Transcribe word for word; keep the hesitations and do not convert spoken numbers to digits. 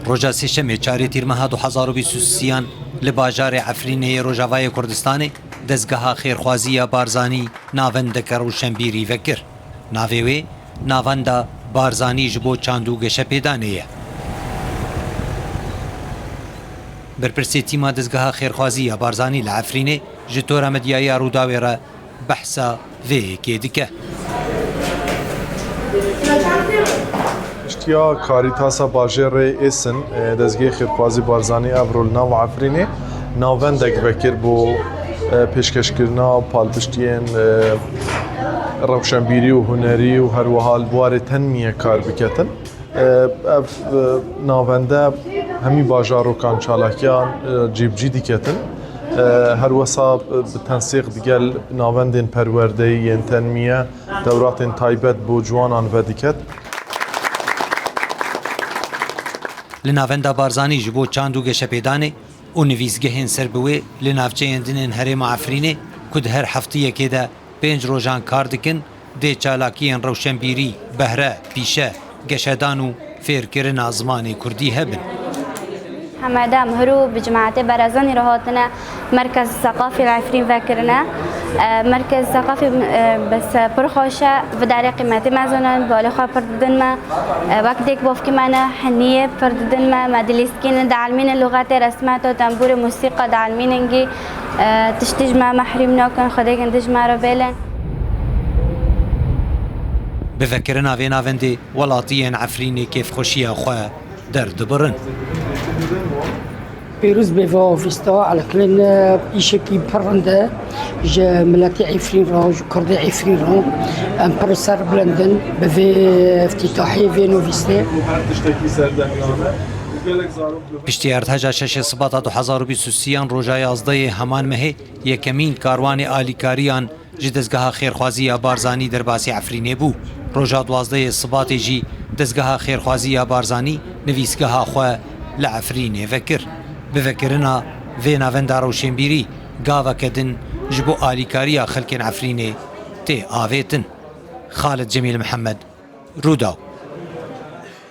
Roja Sêşemê çarê Tîrmeha du hezar û bîst û sêyan li bajarê Efrînê yê Rojavayê Kurdistanê dezgeha xêrxwazî ya Barzanî navendeke rewşenbîrî vekir. Navê wê Navenda Barzanî ji bo çand û geşepêdanê ye. Berpirsê tîma dezgeha xêrxwazî ya Barzanî li Efrînê ji tora medyayê ya Rûdawê re behsa vê yekê dike. Piştiya Karîtasa bajêrê Êsin, e, dezgehê xêrxwazî Barzanî evro li nav Efrînê navendek vekir bo, e, pêşkeşkirina palpiştiyên, e, rewşenbîrî û hunerî û her wiha li warê tenmiyê kar biketin. E, ev, e, navende hemî bajarokan çalakiyan, e, cîbicî diketin. E, her wesa, e, bi tensîq digel navendên perwerdeyî yên tenmiye dewratên taybet bo ciwanan vediket. Li navenda Barzanî ji bo çand û geşepêdanê û nivîsgehên ser bi wê li navçeyên din ên herêma Efrînê ku di her heftiyekê de pênc rojan kar dikin, dê çalakiyên rewşenbîrî, behre, pîşe, geşedan û fêrkirina zimanê kurdî hebin. Hemede mihir û bi cemaetê Berezanî re hatine Merkez Seqafî li Efrîn vekirine. E, Merkez Seqafî, e, bes pir xweş e, vê derê qîmetê me zanin, balê xwe pir didin me. E, wek dêk bavkî me ne, hiniyê pir didin me, me dilîskînin, dielmînin lûxetê, resmeta, tembûrê, mûsîqa dielmînin gî. E, tiştî ji me mehrûm nakin, Xwedê gindi ji me re bêlin. Bi vekirina vê navendê welatiyên Efrînê kêfxweşiya xwe derdibirin. Pêrûz be va ofîsta elqlên îşekî pir rind e ji miletê Efrîn re, ji kurdê Efrîn re. Em pir serbilindin bi vê iftîtahê vê novîstê. Piştî erdheja şeşê Sibata du hezar û bîst û sêyan, roja yazdeyê heman mehê yekemîn karwanê alîkariyan ji dezgeha xêrxwazî ya Barzanî derbasî Efrînê bû. Roja duwazdehê Sibatê jî dezgeha xêrxwazî ya Barzanî nivîsgeha xwe li Efrînê vekir. Bi vekirina vê navenda rewşenbîrî gaveke din ji bo alîkariya xelkên Efrînê tê avêtin. Xalid Cemîl Mihemed, Rûdaw.